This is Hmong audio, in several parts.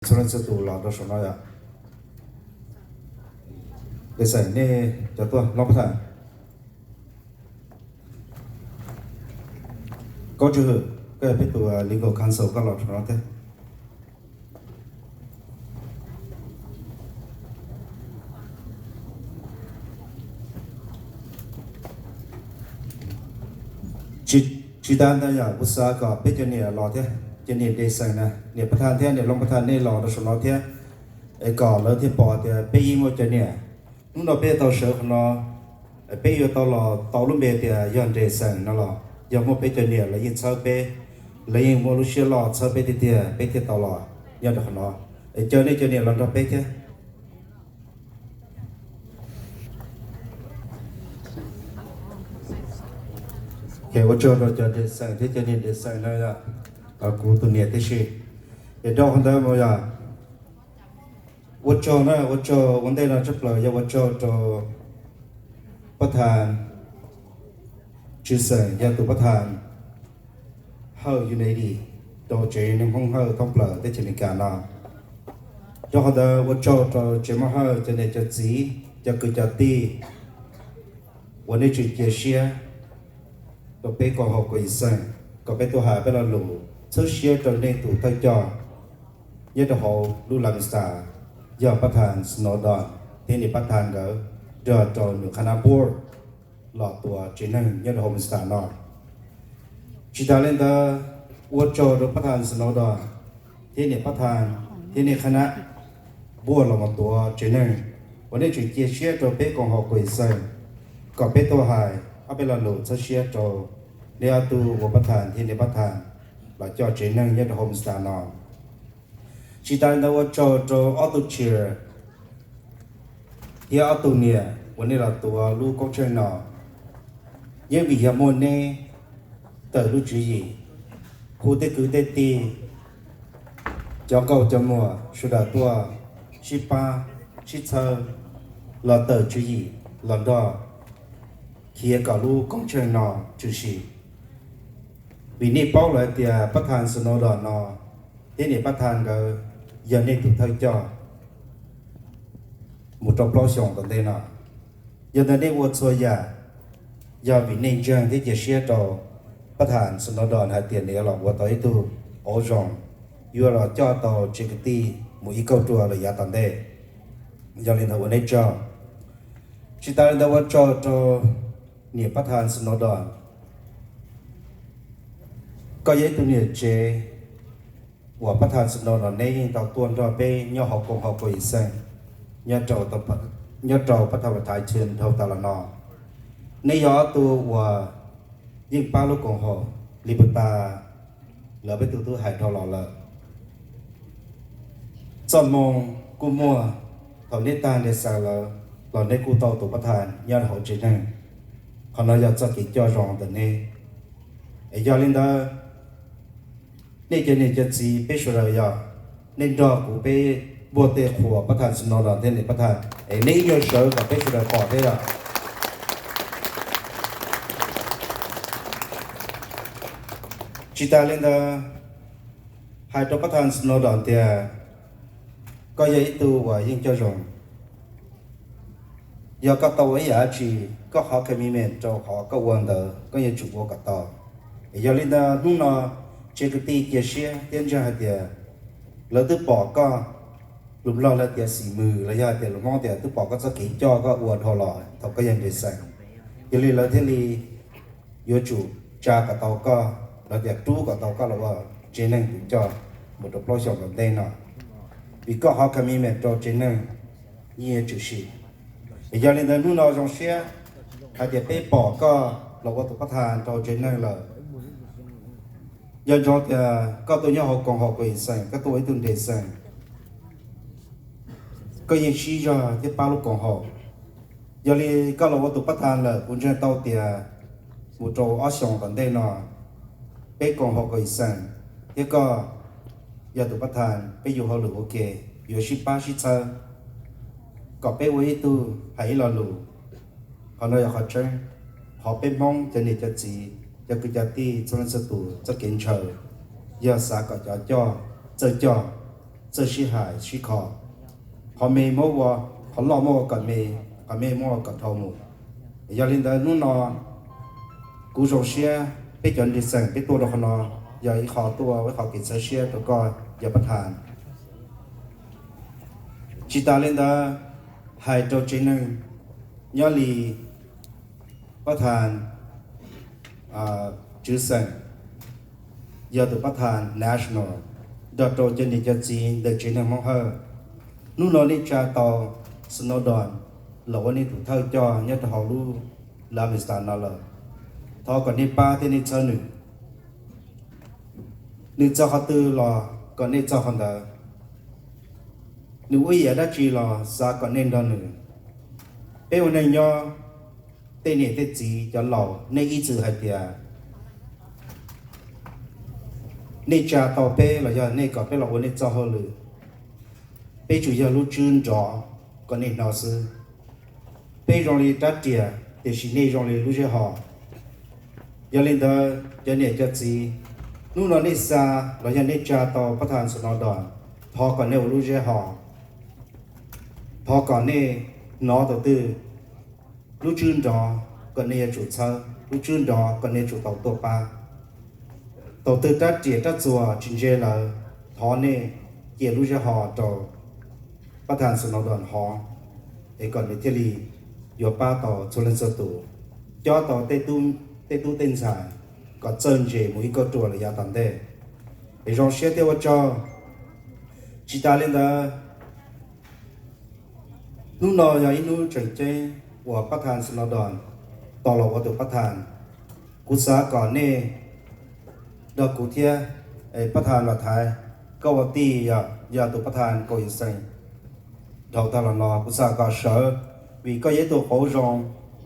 txhua leej txhua tus los rau saum no yom. Dej xeem nej cov tuaj Loob Pab Thas. Kob Tswv Hwm, koj yog peb tus legal counsel, koj los saum no thiab. Tsis tas ntawd yog kuv xav kom peb cov niam los thiab, cov niam Dej Xeem na, niam Pab Thas thiab niam Loob Pab Thas nej los rau saum no thiab, es kom lawv thiaj pom tias peb yeej muaj cov niam. Hnub no peb tau sawv qhov no, peb yuav tau los tau lub npe tias yog Dej Xeem no los yog muaj peb cov niam lawv yeej txhawb peb, lawv yeej muaj lub siab loj txhawb peb tiag tiag peb thiaj tau los nyob rau qhov no. Es caw nej cov niam los nrog peb thiab. Ua tsaug rau cov Dej Xeem thiab cov niam Dej Xeem no, kuv tus niam tib si. Es rau qhov ntawd mus yog ua tsaug na, ua tsaug ua ntej no tshaj plaws yog ua tsaug rau Pab Thas Tswv Xeem, yog tus Pab Thas Hawj Unity rau tsev neeg Hmoob Hawj thoob plaws teb chaws Amelikas no. Rau qhov ntawd ua tsaug rau tsev Hmoob Hawj cov niam cov txiv cov kwv cov tij uas nej tseem cia siab rau peb koom haum Koom Yim Xeem kom peb tuaj hais peb lo lus txhawb siab rau nej tus thawj coj nyob rau hauv lub Lamesta, yog Pab Thas Snowdon thiab niam Pab Thas nkawd nrog rau nws qhab nab board los tuav tsev neeg nyob rau hauv Lamesta no. Tsis tas li ntawd, ua tsaug rau Pab Thas Snowdon thiab niam Pab Thas thiab nej qhab nab board los mus tuav tsev neeg uas nej tseem cia siab rau peb koom haum Koom Yim Xeem kom peb tuaj hais ob peb lo lus txhawb siab rau nej ob tug ua Pab Thas thiab niam Pab Thas los coj tsev neeg nyob rau hauv Lamesta no. Tsis tas li ntawd ua tsaug rau ob tug chair thiab ob tug niam uas nej los tuav lub koob tsheej no. Yeej vim yog muaj neb tawm lub tswv yim, hu tej kwv tej tij, cov nkauj cov muam sawv daws tuaj sib pab sib txhawb los tawm tswv yim los nrog khiav kom lub koob tsheej no tshwm sim. Vim nej paub lawm hais tias Pab Thas Snowdon no thiab niam Pab Thas nkawd yog nej tus thawj coj mus rau plaub xyoos tom ntej no. Yog ntawd nej ua txhua yam yog vim nej ntseeg thiab cia siab rau Pab Thas Snowdon hais tias nws yuav los ua tau ib tug auv zoo, yuav los coj tau tsev kwv tij mus ib kauj ruam lawm yav tom ntej. Yog li ntawd ua nej tsaug. Tsis tas li ntawd ua tsaug rau niam Pab Thas Snowdon. Koj yog ib tug niam tsev uas Pab Thas Snowdon neb yeej tau tuaj nrog peb nyob hauv koom haum Koom Yim Xeem nyob rau Pab Thas Thaiv Tun dhau tas los no. Neb yog ob tug uas yeej pab lub koom haum li puag ta lawv peb tug tub hais dhau los lawm. Txoj hmoo kuj muaj, thaum neb tag nde xaws lawm los neb kuj tau tus Pab Thas nyob hauv tsev neeg. Qhov no yog txoj kev coj zoo ntawm neb. Es yog li ntawd, nej cov niam cov txiv peb sawv daws yog nej nrog kuv peb npuaj tej qhuas Pab Thas Snowdon thiab niam Pab Thas, es nej ib nyuag sawv kom peb sawv daws pom thiab yog. Tsis tas li ntawd, hais rau Pab Thas Snowdon tias koj yog ib tug uas yeej coj zoo. Yog koj tau ua ib yam dab tsi, koj qhov commitment rau qhov koj ua ntawd koj yuav tsum ua kom tau. Yog li ntawd hnub no tsev kwv tij cia siab thiab ntseeg hais tias lawv twb pom koj, lus Nplog lawv tias xim mws los yog hais tias lus Hmoob tias twb pom koj txoj kev coj koj ua dhau los thaum koj yog nres xeem. Yog li lawv thiaj li yuav tsum tsa kom tau koj, lawv tias rub kom tau koj los ua tsev neeg tus coj mus rau plaub xyoos tom ntej no, vim koj qhov commitment rau tsev neeg yeej yuav tshwm sim. Yog li ntawd hnub no zoo siab hais tias peb pom koj los ua tus Pab Thas rau tsev neeg lawm. Nco ntsoov tias koj tuaj nyob hauv koom haum Koom Yim Xeem, koj tuaj ua ib tug nres xeem, koj yeej sib zog thiab pab lub koom haum. Yog li koj los ua tus Pab Thas lawm, kuv ntseeg tau tias mus rau ob xyoos tom ntej no, peb koom haum Koom Yim Xeem thiab koj yog tus Pab Thas, peb yuav hauj lwm ua ke, yuav sib pab sib txhawb kom peb ua ib tug hais ib lo lus. Qhov no yog qhov tseeb, qhov peb Hmoob cov niam cov txiv cov kwv cov tij txhua leej txhua tus txoj kev ntshaw yog xav kom cov coj txawj coj, txawj sib hais sib kho. Qhov me muab ua, qhov loj muab ua kom me, qhov me muab ua kom dhau mus. Yog li ntawd hnub no kuv zoo siab peb cov nri xeem peb tuaj rau qhov no, yog ib qho tuaj ua ib qho kev txhawb siab rau koj yog pab thas. Tsis tas li ntawd, hais rau tsev neeg nyob li pab thas tswv xeem, yog tus pab thas national, nrog rau cov niam cov txiv ntawm tsev neeg Hmoob Hawj, hnub no nej tsa tau Snowdon los ua nej tus thawj coj nyob rau hauv lub Lamesta no lawm, thov kom nej pab thiab nej txhawb nws. Nws txog qhov twg los kom nej txog qhov ntawd. Nws ua ib yam dab tsi los xav kom nej nrog nws. Peb ua neej nyob, tej niam tej txiv cov laus nej ib txwm hais tias nej tsa tau peb los yog nej kom peb los ua nej txoj hauj lwm, peb tsuas yog lub tswb nrov kom nej hnov xwb. Peb zoo li rab riam tiam sis nej zoo li lub zeb hos. Yog li ntawd cov niam cov txiv, hnub no nej xa los yog nej tsa tau pab thas Snowdon, thov kom nej ua lub zeb hos, thov kom nej hnov thaum twg lub tswb nrov kom nej yuav tsum txhawb, lub tswb nrov kom nej yuav tsum tau tuaj pab. Thaum twg rab riam rab txuas tsis ntse lawm, thov nej cia lub zeb hos rau pab thas Snowdon hov, es kom nws thiaj li yuav pab tau txhua leej txhua tus, cob tau tej tub tej ntxhais kom txawj ntse mus ib kauj ruam lawm yav tom ntej. Es zoo siab thiab ua tsaug. Tsis tas li ntawd, hnub no yog ib hnub tseem ceeb uas pab thas Snowdon tau los ua tus pab thas. Kuv xav kom nej nrog kuv thiab, pab thas Vam Thaiv, koj ua tij yog tus pab thas kaum yim xeem dhau tag los no, kuv xav kom sawv, vim koj yog ib tug qauv zoo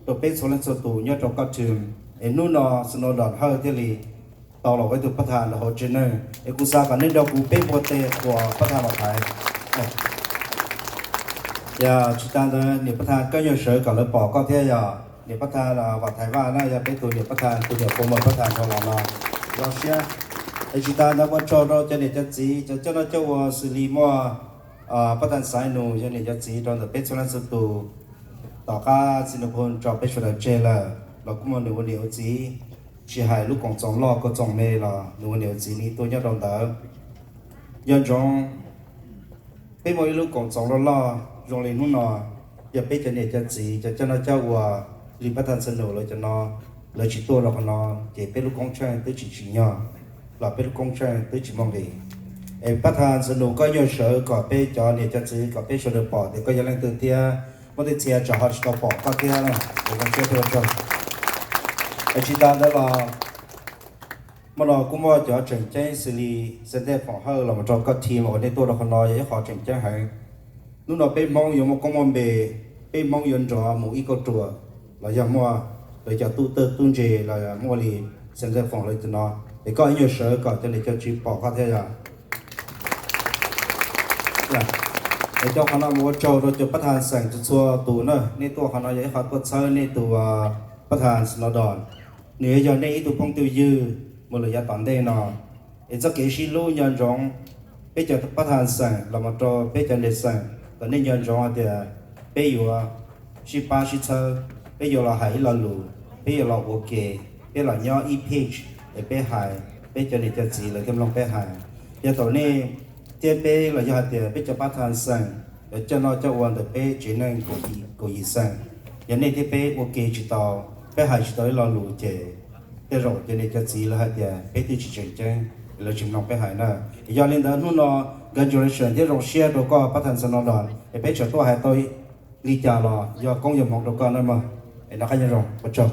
rau peb txhua leej txhua tus nyob rau koj team. Es hnub no Snowdon Hawj thiaj li tau los ua ib tug pab thas rau hauv tsev neeg. Es kuv xav kom nej nrog kuv peb npuaj tes qhuas pab thas Vam Thaiv. Yog tsis tas ntawd niam pab thas Kab Nyuag sawv kom lawv pom koj thiab yog niam pab thas Vam Thaiv Vaj na, yog peb tus niam pab thas, tus niam qhuas muag pab thas dhau los no. Zoo siab. Es tsis tas ntawd ua tsaug rau cov niam cov txiv cov coj noj coj ua xws li muaj pab thas Xaiv Nus yog niam cov txiv rau ntawm peb txhua leej txhua tus. Tom qab Xaiv Nus Phoo tso peb sawv daws tseg lawm los kuj muaj nws ua niam ua txiv, tsis hais lub koom txoos loj koom txoos me los nws ua niam ua txiv nws tuaj nyob rau ntawd. Nco ntsoov, peb muaj ib lub koom txoos loj loj zoo li hnub no, yog peb cov niam cov txiv cov coj noj coj ua li pab thas Xaiv Nus lawv cov no, lawv tsis tuaj rau qhov no, ces peb lub koob tsheej twb tsis tsim nyog, los peb lub koob tsheej twb tsis muaj nqis. Es pab thas Xaiv Nus koj nyuag sawv kom peb cov niam cov txiv kom peb sawv daws pom tias koj yog leej twg thiab, muaj tej txhia tsam ho tsis tau pom koj thiab na, es zoo siab thiab ua tsaug. Es tsis tas ntawd los hmo no kuj muaj cov tseem ceeb xws li Xeem Ntej Foom Hawj los mus rau koj team uas nej tuaj rau qhov no yog ib qho tseem ceeb heev. Hnub no peb Hmoob yuav muaj koob muaj npe, peb Hmoob yuav nrov mus ib kauj ruam los yog muaj lawv cov tub tawj tub ntse los muaj li Xeem Ntej Foom lawv cov no, es koj ib nyuag sawv kom cov niam cov txiv pom koj thiab yog. Es cov qhov no mus ua tsaug rau cov pab thas xeem txhua txhua tus na, nej tuaj qhov no yog ib qho tuaj txhawb nej tus pab thas Snowdon. Nws yuav yog nej ib tug phooj tug ywg mus lawm yav tom ntej no. Es txoj kev sib hlub nco ntsoov, peb cov pab thas xeem los mus rau peb cov niam xeem kom nej nco ntsoov hais tias peb yuav sib pab sib txhawb, peb yuav los hais ib lo lus, peb yuav los ua ke, peb los nyob ib page, es peb hais, peb cov niam cov txiv lawv thiaj mloog peb hais. Yog thaum nej thiab peb los yog hais tias peb cov pab thas xeem, cov coj noj coj ua ntawm peb tsev neeg kaum yim xeem, yog nej thiab peb ua ke tsis tau, peb hais tsis tau ib lo lus ces tej zaum cov niam cov txiv lawv hais tias peb twb tsis tseem ceeb, lawv tsis mloog peb hais na. Yog li ntawd hnub no congratulation thiab zoo siab rau koj pab thas Snowdon, es peb tseem tuaj hais tau li cas los yog koob yog hmoov rau koj nawb mog. Es noj qab nyob zoo, ua tsaug.